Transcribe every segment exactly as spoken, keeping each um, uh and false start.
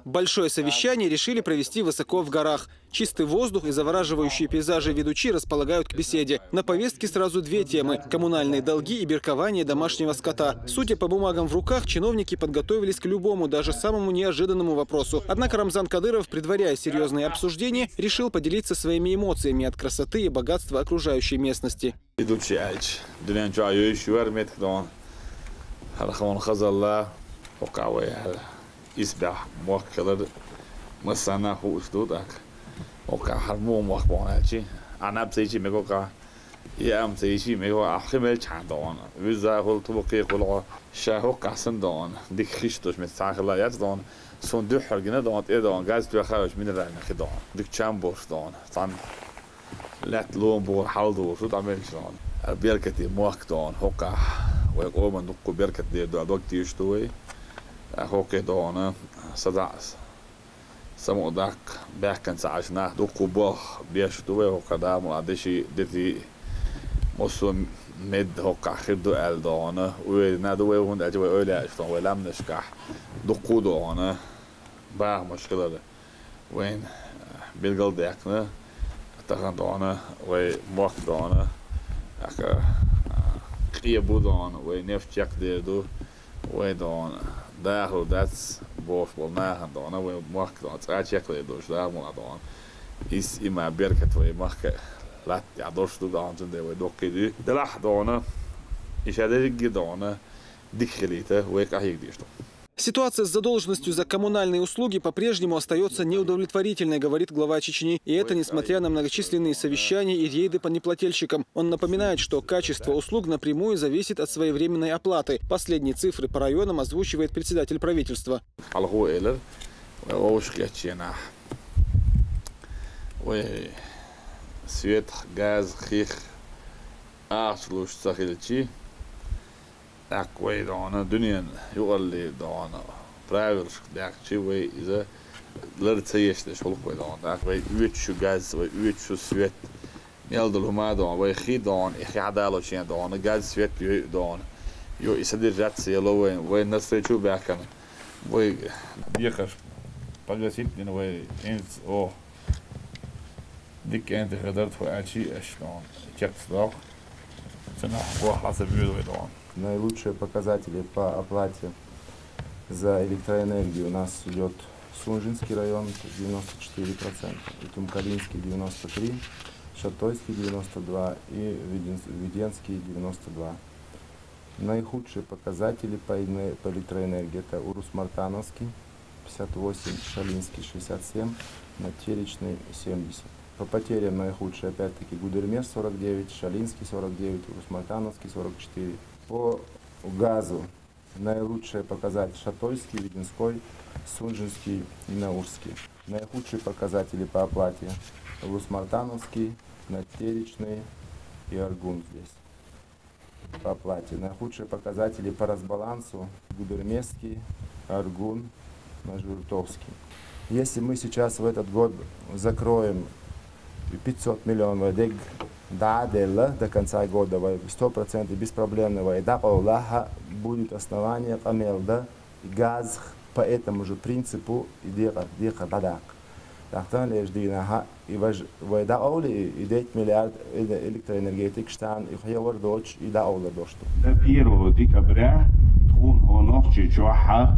Большое совещание решили провести высоко в горах. Чистый воздух и завораживающие пейзажи Ведучи располагают к беседе. На повестке сразу две темы: коммунальные долги и биркование домашнего скота. Судя по бумагам в руках, чиновники подготовились к любому, даже самому неожиданному вопросу. Однако Рамзан Кадыров, предваряя серьезные обсуждения, решил поделиться своими эмоциями от красоты и богатства окружающей местности. Ведучи аьлча, дуьнен чохь йовзаш йора меттиг дона. ХӀара хьуна хазалла, хӀокху вай хӀара исбаьхьа мохк хилар массарна а хууш ду тӀаккха. ХӀокху хӀара муха мохк бохна аьлча, Ӏанаб ца йича мегар ю, яам ца йича мегар ю, ахь хи мелчхьана дона. Вуьзза хуьлу, тӀулгӀе хуьлу хьо, ша хӀокхахь санна дона, дика хиш долуш меттиг цхьа хилла яц дона, суна дуьххьара гина дона, тӀе дона, газ тоьхна йолуш минеральный хи дона. Дика чам болуш дона, цхьана лаьтта лома бухара хьал долуш ду тӀе мелча дона. Беркате мохк дона, хӀокхахь вай къоман дуккха беркат дер ду, дог тешаш ду вай. ТӀаккха хӀокхе дона, садаӀа самукъадаккха баьхкина ца Ӏаш нах дуккха болх беш ду вай, хӀокху Дала мукъ лахь деши, дети, массо а медда хӀокхахь хир ду аьлла дона. Уверена ду вай, хӀунда аьлча вай ойла еш дона, вай лаьмнашкахь дуккха а дона бахамаш хилар вайна билгалдаьккхина. Тахана дона вай мохк дона, тӀаккха къе бу дона, вай нефть чекхдер ду. Вай дона дахар дац бохуш болу нахана дона, вай мохк дона цкъа чекхдер долуш Дала мукъ лахь дона. Иза, и ма беркат вай махка латтехь долуш ду дона, цундела вай доккхий дуьйцу. Делахь дона, и ша дерриге дона дика хилийта вай къахьега дезаш ду. Ситуация с задолженностью за коммунальные услуги по-прежнему остаётся неудовлетворительной, говорит глава Чечни. И это несмотря на многочисленные совещания и рейды по неплательщикам. Он напоминает, что качество услуг напрямую зависит от своевременной оплаты. Последние цифры по районам озвучивает председатель правительства. Хьалхо элира, вай вовшахкхетченахь, вай светах, газах, хих ахча луш ца хилчи, тӀаккха вай дона дуьненан юкъараллин дона правилашка даьккхичи, вай иза лар ца еш деш хӀуллакх вай дона. ТӀаккха вай оьцуш ю газ, вай оьцуш ю свет. Мел долу хӀума а дона, вай хи дона, и хи хьадалочен дона, газ, свет йой а дона. Йо, и содержаться ело вайн, вай навстречу баьхкина. Вай декхарш погасить дина вай, хӀинца оха дика кӀентий хир дара тхо аьлчи, аша дона чекхдоккху. Цунах боху хьан ца буьйлаве дона. Наилучшие показатели по оплате за электроэнергию у нас идёт Сунжинский район, девяносто четыре процента, Итюмкалинский, девяносто три, Шатойский, девяносто два, и Веденс-, Веденский, девяносто два. Наихудшие показатели по эне-, по электроэнергии — это Урус-Мартановский, пятьдесят восемь, Шалинский, шестьдесят семь, Надтеречный, семьдесят. По потерям наихудшие опять-таки Гудермес, сорок девять, Шалинский, сорок девять, Урус-Мартановский, сорок четыре. По газу наилучшие показатели: Шатойский, Веденской, Сунжинский и Наурский. Наихудшие показатели по оплате: Урус-Мартановский, Надтеречный и Аргун здесь. По оплате. Наихудшие показатели по разбалансу: Гудермесский, Аргун, МожгӀертовский. Если мы сейчас в этот год закроем пятьсот миллион вай дег дӀа а делла, до конца года вай сто процентов беспроблемно вай дӀакъовлахь, будет основание къамел дан и газах по этому же принципу и декъар, декъар дӀадаккха. Дахтан леш дийнахьа и важ-, вай дӀакъовли и, и десять миллиард эле-, электроэнергетикаш тахана и хьевар доцуш и дӀакъовлар дош ду. До первого декабря тхуна хӀо Нохчийчохьа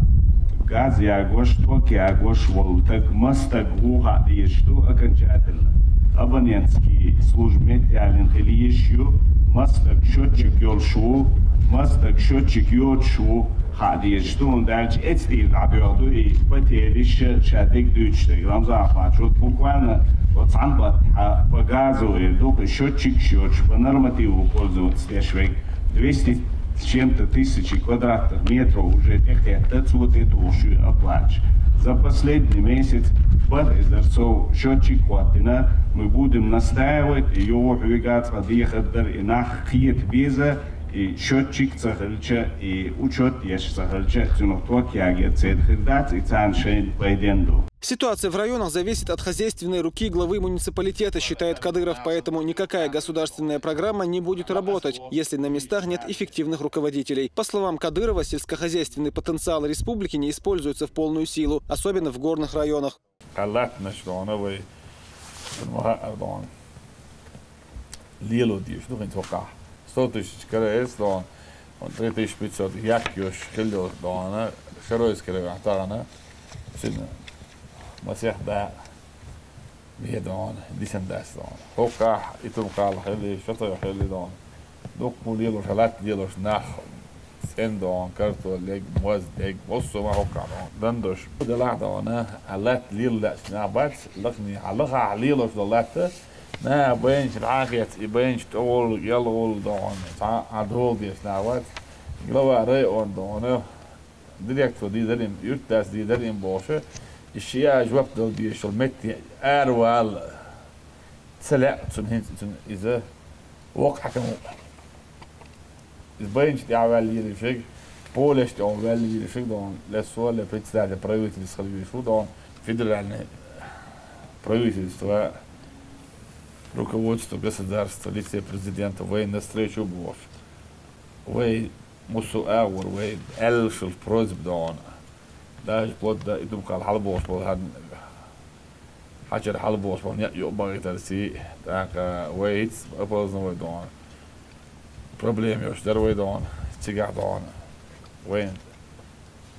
газ ягош, ток ягош волу таг мастаг ву хаа дезаш ду окончательно. Абонентский служба меттаяллина хила йиш ю, мастаг счётчик йолуш ву, мастаг счётчик йоцуш ву хаа дезаш ду, хӀунда аьлча эцтийра дӀадоьгӀна ду и потериш ша дег дуьйцуш дерг. Рамзан Ахматович, вот буквально вот цхьана баттахьа по газу эр ду, кху счётчикаш йоцуш, по нормативу пользоваться деш верг двести с чем-то тысячи квадратных метров уже тӀекхетта, цо тӀетухуш ю оплаташ. За последний месяц бархӀ эзар сов счётчик хӀоттийна, мы будем настаивать, и юха хьоьга цкъа дехар дара, и нах кхета беза, И счётчик ца хилча, и учёт еш ца хилча, цунах ток ягӀе ца хир дац, и царна шайна пайден ду. Ситуация в районах зависит от хозяйственной руки главы муниципалитета, считает Кадыров, поэтому никакая государственная программа не будет работать, если на местах нет эффективных руководителей. По словам Кадырова, сельскохозяйственный потенциал республики не используется в полную силу, особенно в горных районах. Къаьллаттанаш дона вай, ма хаьара дона. Лело деш ду хӀинца хӀокхахь. Сто тысяч кара эс дона, три тысячи пятьсот як йош хилла дона, шаройс кара ваьхьа тахана, цуьнан масех да, бе дона, дисан дац дона. ХӀокхахь, Итум-Кхалахь хилли, Шатайхь хилли дона. Дуккха лелош, латта лелош нах, цӀена дона, картоль лег, моз лег, массо а ма хӀокхахь дона. Дан дош. Делахь дона, а латта лела лаьцна нах бац, лахний, хьан лахахь лелош долу латта, наха байначу дӀахецна, и байначу тӀе волу, ял волу дона, цхьа а дола деш нах бац. Глава района дона, директор дийзар им, юьртдас дийзар им бохуш, и шиъ а жоп дала дезаш йолу метте аравала ца лаьа цунна хӀинца, цунна иза воккха хьаькам ву. Иза байначу тӀехь ваьлла йийр ю шега, полеш тӀехь ваьлла йийр ю шега дона, ле со, ле председатель правительства хила везаш ву дона, федеральный правительство, руководство государства, лице президента вайна навстречу бохуш. Вай муссу а агӀор, вай аьллашал просьба дона. Даже вплоть до Итум-Кхалахь хьалабохуш болу хӀан-, хьачара хьалабохуш болу некъ юкъа бахийтарций, тӀаккха вай хӀинца опоздно вай дона. Проблема йолуш дара вай дона, цигахь дона. Вайна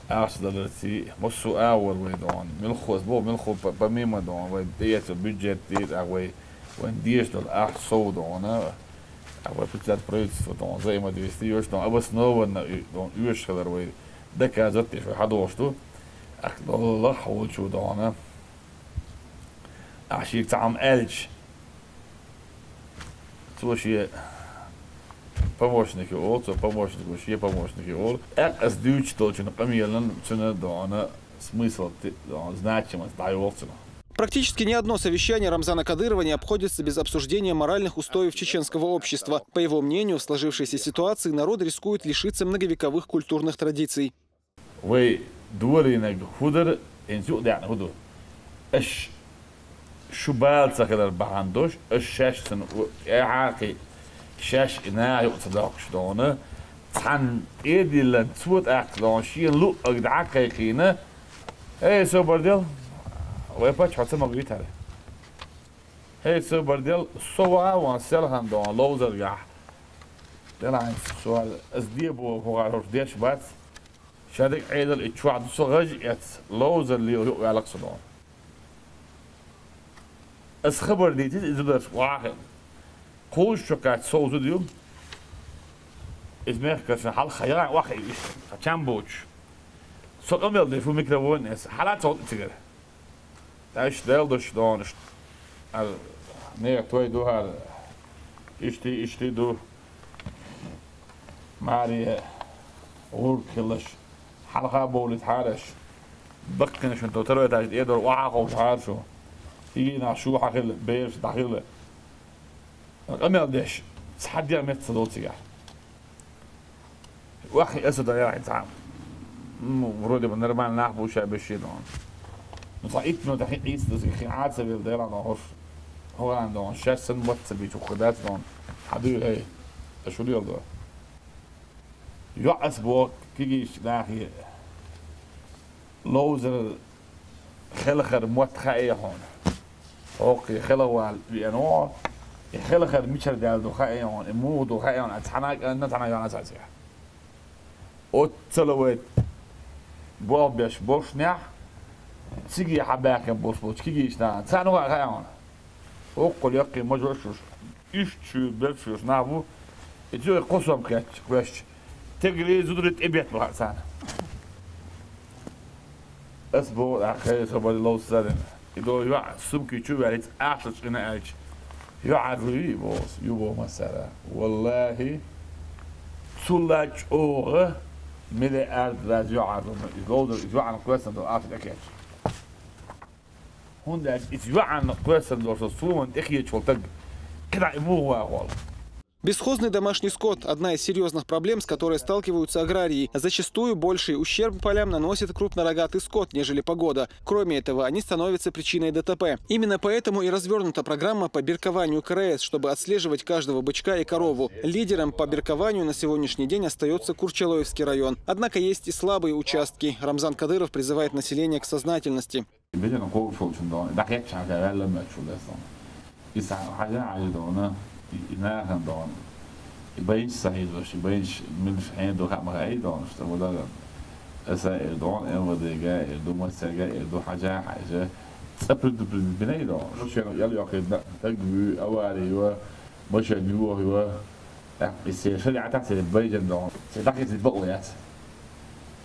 ахча даларций, массо а агӀор вай дона. Муьлхха аса боху, муьлхха по-, помимо дона, вай тӀеэцо бюджет дийр, а вай, вайна дезаш долу ахча сов дона. А вай председатель правительства дона, взаимодействие йош дона, обоснованно и-, дона, оьшуш хилар вай. Доказать деш вай хьадохуш ду. Ахь лахахь волчу дона. Ахь шега цхьа хӀума аьлча, цо шен помощник ю олу, цо помощник ву, шен помощник ю олу. ТӀаккха аса дуьйцуш долчун къамелан цуьнан дона смысл, ти-, дона значимость дӀайолу цунах. Практически ни одно совещание Рамзана Кадырова не обходится без обсуждения моральных устоев чеченского общества. По его мнению, в сложившейся ситуации народ рискует лишиться многовековых культурных традиций. Вай долийнарг хӀун дара, хӀинца юкъадаьхна хӀун ду? Аша шу бала ца хилар бахьана долуш, аша шаьш цунна у-, тӀаьхьа а кхин, шаьш и наха юкъа ца доккхуш дона, цхьанна тӀедиллина цо тӀаккха дона, шена луъург дӀа а кхайкхийна, хӀей, собар дел, вай паччахь хьо ца магийта хӀара. ХӀей, собар дел, со ваха а ван селхана дона, ловзаргахь. Делахь хӀинца со хӀара, аса де боху хӀокхара хӀорш деш бац. Ша дерг Ӏедал и чохь ду со гӀаж а эцна, ловзар лела юкъаваьлла-кх со дона. Аса хабар дийцира иза зударшка охьахиъна. Кхузза чу кхаьчча сов зуда ю. Иза мехкаршна хьалха яхьа охьахиъна иштта, тхан чам боцуш. Со къамел деш ву микрофон эцна, хьала а ца гӀо цигара. Аш Дела душ дона, аш, ар, нехан той ду хӀара, иштта, иштта ду. Маре, гӀург хилаш, хьалха а бовлийтахьара аш. Баккхина шун тӀе втарой этаж тӀе а дора, охьа а кховшахьара шу. Кегий нах шу хьан хила, бераш дӀахила. Къамел деш, цхьа дегӀ меца ца долу цигахь. Ваххе аса дан яхьа цхьа. Ну, вроде бы нормально нах бу ша бешши дон. Ну, цхьа итт минута хи-, хӀинца даза хи Ӏа ца вилла дела дон хӀорш. ХӀоран дон, шаьш санна мотт ца бича хӀокху дац дон. Хьан дуй хӀей? Аш хӀун лела до? ЙоӀ ас боху кегийчу нахе. Ловзар хелхар мотт хаьий хьуна? ХӀокхе хелхавала веана ву хьо. И хелхар мичара даьлла ду хаьий хьуна? И муха ду хаьий хьуна? Ас цхьана а кӀанна, цхьана а йоӀана ца цӀе. Оццала вай болх беш болчунехь, циге хьан баьхкина бус болчу кегийчу нахана. Царна ваьа хаьий хьуна? ХӀокхул яккхий мажош шуш, уьш чуьра берш шуш нах бу, и цуьйра кхо сом кхетча, кхоьссича, тегали зударий тӀе бетта бахьа царна. Ас боху тӀаккха, хӀей, со бали ловца царна. И до йоӀ сумки чу ваьлла, ахча чӀина аьлча, йоӀ Ӏаржу ю и боху, ю боху массара. Валлахи, цулла чӀогӀа миллиард раз йоӀ Ӏаржу, и ловзар, и йоӀана кхоьссина долу ахча тӀекхетча. ХӀунда аьлча иза йоӀанна кхоьссина долуш сомана тӀекхеташ волу таг кхидӀа и муха ваха волу? Бесхозный домашний скот — одна из серьезных проблем, с которой сталкиваются аграрии. Зачастую больший ущерб полям наносит крупнорогатый скот, нежели погода. Кроме этого, они становятся причиной ДТП. Именно поэтому и развернута программа по биркованию КРС, чтобы отслеживать каждого бычка и корову. Лидером по биркованию на сегодняшний день остается Курчалоевский район. Однако есть и слабые участки. Рамзан Кадыров призывает население к сознательности. Бежен кол шолчун дон, дахет чага валла мачул дон. Иса хажа хажа дон, и нахан дон. И бейч сахид ваш, и бейч мин хен до хама хай дон, что вода. Эса эр дон, эн водега, эр ду мастерга, эр ду хажа хажа. Цаприд биней дон. Шен ял яхид, так бу авария, машин юва. Так, и се шариата се бейжен дон. Се так и баулят.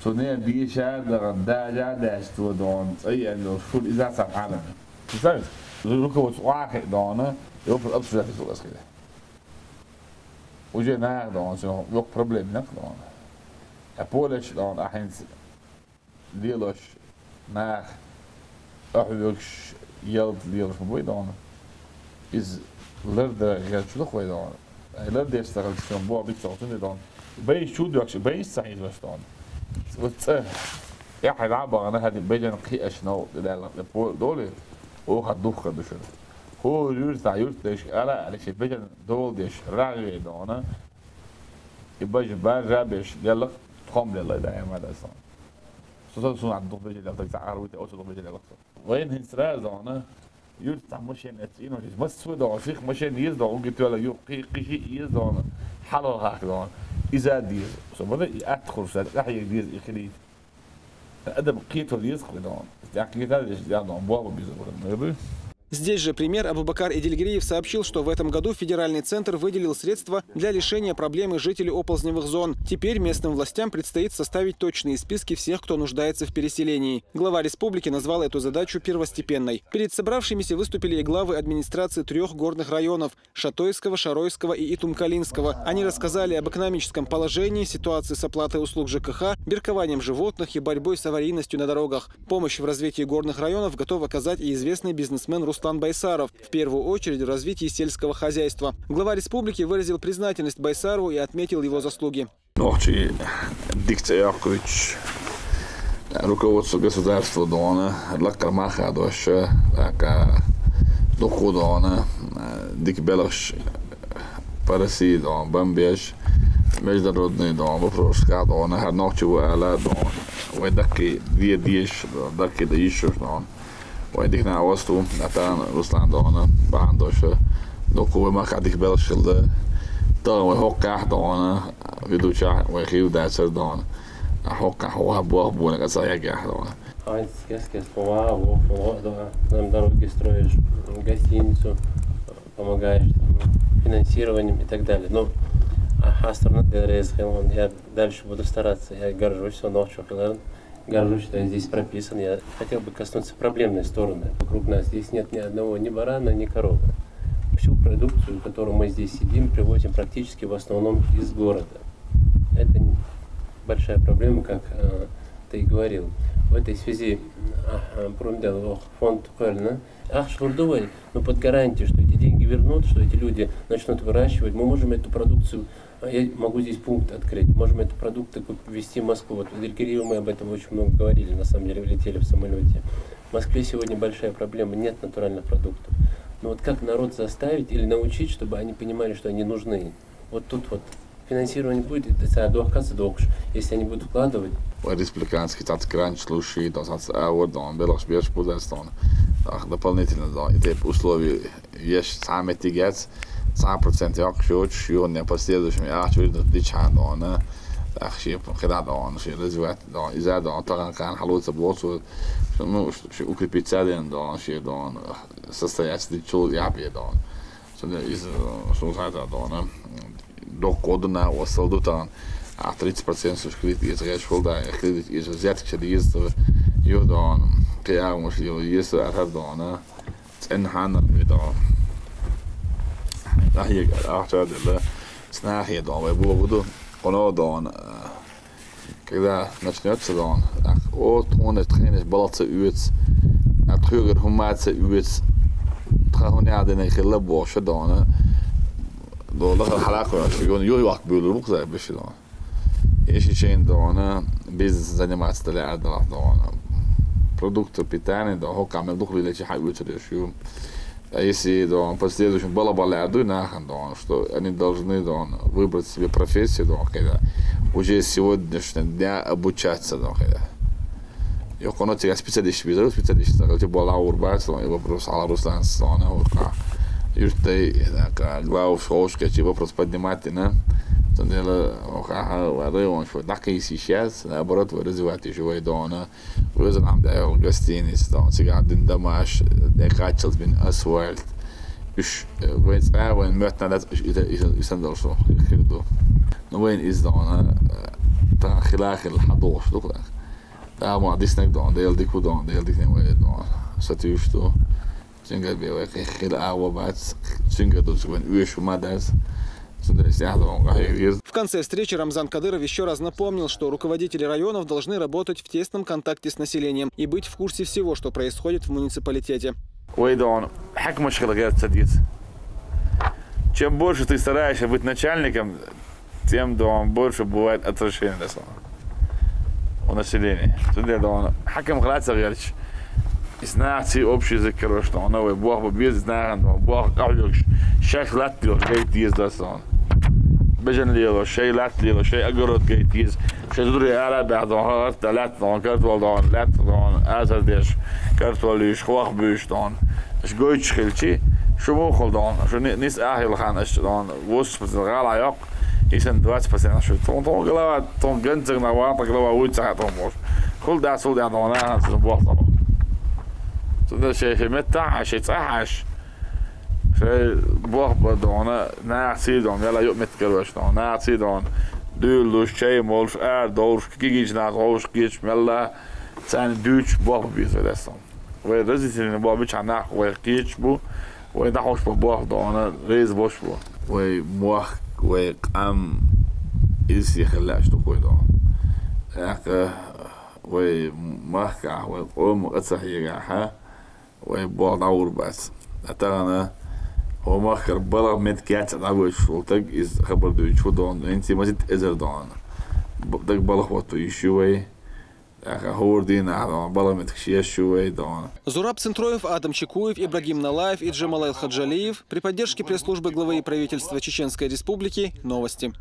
Цунен бийшар даган дажа даш ту дон, цӀай ан дон, шул иза саб хӀалами. Представь, руководство ахи дона, и вопрос обсуждать из ласки. Уже нах дон, всё, лёк проблем нах дон. А полеш дон, ахинц лелош, нах, ахвёгш, ялт лелош ма бой дон. Из ларда герчулах вай дон. Ай лардеш сагал чун бо бит салтун дон. Бай чуд вакш, бай сахид ваш дон. Вот ца. Я хайда багана хади бежен кхи ашно дала по доли. О хадух хадушун. Хо юрта юртдеш ала алиши бежен долдеш раги дона. И бажа бажа беш делах тхом лела да ямада сон. Сосо сун адух бежен делах та арвите осо бежен делах. Вайн хин сразу она. Юрт там машин эт ино, мас су да, сих машин ез да, уги туала ю, киши ез да, хало хак да. Иза диз. Собада и ат хурса, ахи диз и хили. Адам китор ез да. Я китор ез да, баба биз да. Здесь же премьер Абубакар Эдильгириев сообщил, что в этом году федеральный центр выделил средства для решения проблемы жителей оползневых зон. Теперь местным властям предстоит составить точные списки всех, кто нуждается в переселении. Глава республики назвал эту задачу первостепенной. Перед собравшимися выступили и главы администрации трех горных районов — Шатойского, Шаройского и Итумкалинского. Они рассказали об экономическом положении, ситуации с оплатой услуг ЖКХ, биркованием животных и борьбой с аварийностью на дорогах. Помощь в развитии горных районов готов оказать и известный бизнесмен Руслан Байсаров, в первую очередь в развитии сельского хозяйства. Глава республики выразил признательность Байсарову и отметил его заслуги. Нохчи дикция куч руководство государства дона, лаккар маха доша, лака доку дона, дик белаш параси дон, бомбеш, международный дон, вопрос ка дона, хар нохчи вала дон. Вай даки дия диеш, даки да ишуш дон. Вай дикна авасту, атан Руслан дона, бан доша. Доку вай маха дик белаш хилда. Та вай хокках дона. Ведуча вай хив дацар дон. А хокка хова бох буна каса ягя дон. Хайнц кес кес хова, во, во, да. Нам дороги строишь, гостиницу, помогаешь там, финансированием и так далее. Ну, а, а страна для резхен, я дальше буду стараться. Я горжусь, что ночью, горжусь, что я здесь прописан. Я хотел бы коснуться проблемной стороны. Вокруг нас здесь нет ни одного, ни барана, ни коровы. Всю продукцию, которую мы здесь едим, привозим практически в основном из города. Это большая проблема, как, э, ты и говорил. В этой связи, а, а, Промдел, фонд Кёльна, ах, Швурдовой, но под гарантию, что эти деньги вернут, что эти люди начнут выращивать, мы можем эту продукцию, а, я могу здесь пункт открыть, можем эту продукты куп-, везти в Москву. Вот Деркириев, мы об этом очень много говорили, на самом деле, летели в самолете. В Москве сегодня большая проблема, нет натуральных продуктов. Но вот как народ заставить или научить, чтобы они понимали, что они нужны? Вот тут вот финансирование будет, это садохка, садохш, если они будут вкладывать. Республиканский цац гранч лучший, то цац авор, то он белаш беш будестон. Ах, дополнительно, да, и те условия есть сами тигец, сам процент як шоч, шо не последующими, ах, чур дичан, да, ах, ши хеда, да, ши развивать, да, из-за, да, таран кан халуца блоцу, ну, ши укрепить саден, да, ши, да, состоять дичул я бе, да. Сюда из, э, сусата дона. Док кодна осалдутан. А тридцать процент сушкрит из рэш холда, кредит из взятки из, э, ю дон. Киа муш ю из архар дона. Цен ханар ми дон. Ахи, ахча дела. Снахи дон, вай бу буду. Коно дон. Когда начнётся дон, ах, о, тхонеш, тхенеш, балаца уец, а тхюгер хумаца уец, тха хуня дена хила боша дона. Дона дахар хьалакхуьйш, юн юй вахт буьйлур бу кхуза беши дона. Иши шайн дона, бизнес заниматься дале ардалах дона. Продукты питания дона, хокка мел духлилечи хьа уьцуреш ю. А если дона, последующем бала-бала арду нахан дона, что они должны дона выбрать себе профессию дона, когда уже с сегодняшнего дня обучаться дона, когда. Йокхуна цига специалист безар, специалист сагал чи бола ур бац, и вопрос ала Руслан сона, вот, юртей, глав шоушка чи вопрос поднимать на. Цундела, оха, вады, он шо, так и сейчас, наоборот, вы развиваете живой дона. Вы за нам даёт гостиниц, дона, цига один домаш, де качал бин асфальт. Уж, э, вайн цӀа, вайн мётна дац, уж ита, ита, исан дал шо, хирду. Ну, вайн из дона, э, та хила хил хадош, дукла. Та ма диснек дона, дел дику дона, дел дикне вай дона. Сатуш ду. Цинга бе вай хил ава бац, цинга дус вайн уж ма дац. Цинга сяхлон гайвир. В конце встречи Рамзан Кадыров еще раз напомнил, что руководители районов должны работать в тесном контакте с населением и быть в курсе всего, что происходит в муниципалитете. Вай дона, хьакмаш хила герц садиц. Чем больше ты стараешься быть начальником, тем дона больше бывает отвращение, да, слова. У населения. Цундела дона, хьакам хилаца герч. Иснах ци общий язык, короче, дона, вай бох ба без иснах дона, бох ахлюкш. Шаш лат лёр, гайт ез да сон. Бежен лело, шай лат лело, шай огород гайт ез. Шай зури ара бах дона, харт лат дона, картвал дона, лат дона, азар деш, картвал юш, хвах буш дона. Аш гойч хилчи, шу му хол дона, шу нис ахил хан аш дона, восемьдесят процентов гала йок, исан двадцать процентов шу. Тон, тон глава, тон генцег на ван, тон глава уйца тон бош. Хул да, сул да дона, хан сул бох дона. Цунда шай, шай метта, шай цахаш. Шай бох ба дона, нах си дона, яла ю мет, короче, дона, нах си дона. Дюлуш, чай молш, ар долш, кигич нах долш, кич мелла. Цан дюч бох ба бизнес дона. Вай разительный бох бича нах, вай кич бу, вай нахош ба бох дона, рез бош бу. Вай мох, вай къам, иси хилаш ту кой дона. Яка, вай махка, вай къом, аца хига, ха? Вай бох даур бац. Атагана, о махкар балагъ мет кяц дабой шултаг, из хабар дуй чу дона, инти мазит эзер дона. Так балагъ вату иши вай. Аха, хурдин, аха, балагъ мет кши шу вай дона. Зураб Центроев, Адам Чекуев, Ибрагим Налаев и Джамалайл Хаджалиев при поддержке пресс-службы главы и правительства Чеченской Республики. Новости.